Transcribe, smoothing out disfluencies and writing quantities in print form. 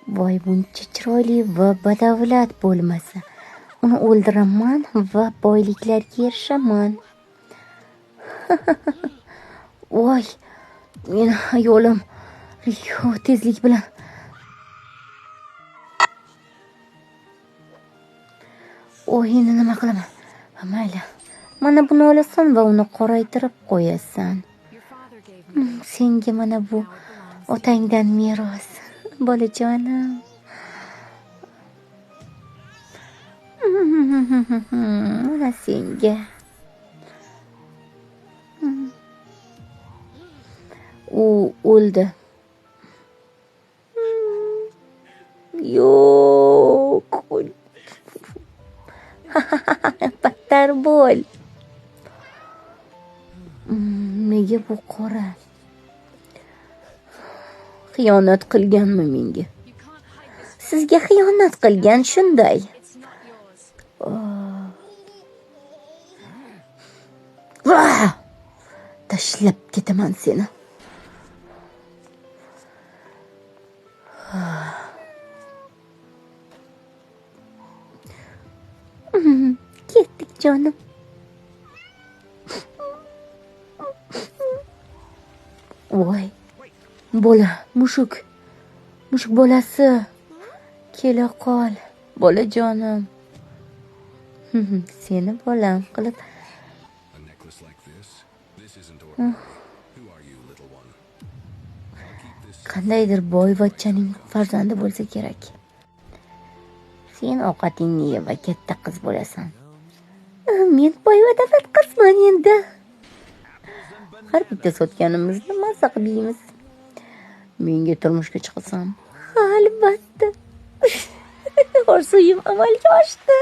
Voy, buncha chiroyli va badavlat bo'lmasa. Uni o'ldiraman va boyliklarga erishaman. Voy, meni ayolim Rio tezlik bilan. Oy, endi nima qilaman? Mayli. Mana buni olasan va uni qoraytirib qo'yasan. Senga mana bu otangdan meros, bolajonim. Mana senga. U o'ldi. Yo'q. Battar bo'l. Nega bu qora? Xiyonat qilganmi menga? Sizga xiyonat qilgan shunday. Tashlab ketaman seni. Ketdik jonim. Voy, bola, mushuk. Mushuk bolasi. Kela qol, bolajonim. Seni bolam qilib. Qandaydir boyvachchaning farzandi bo'lsa kerak. Sen ovqatingni ye va katta qiz bo'lasan. Men boy va davlat qizman endi. Har bitta sotganimizni mazza qilib yeymiz. Menga turmushga chiqsam, albatta. Orzuyim amalga oshdi.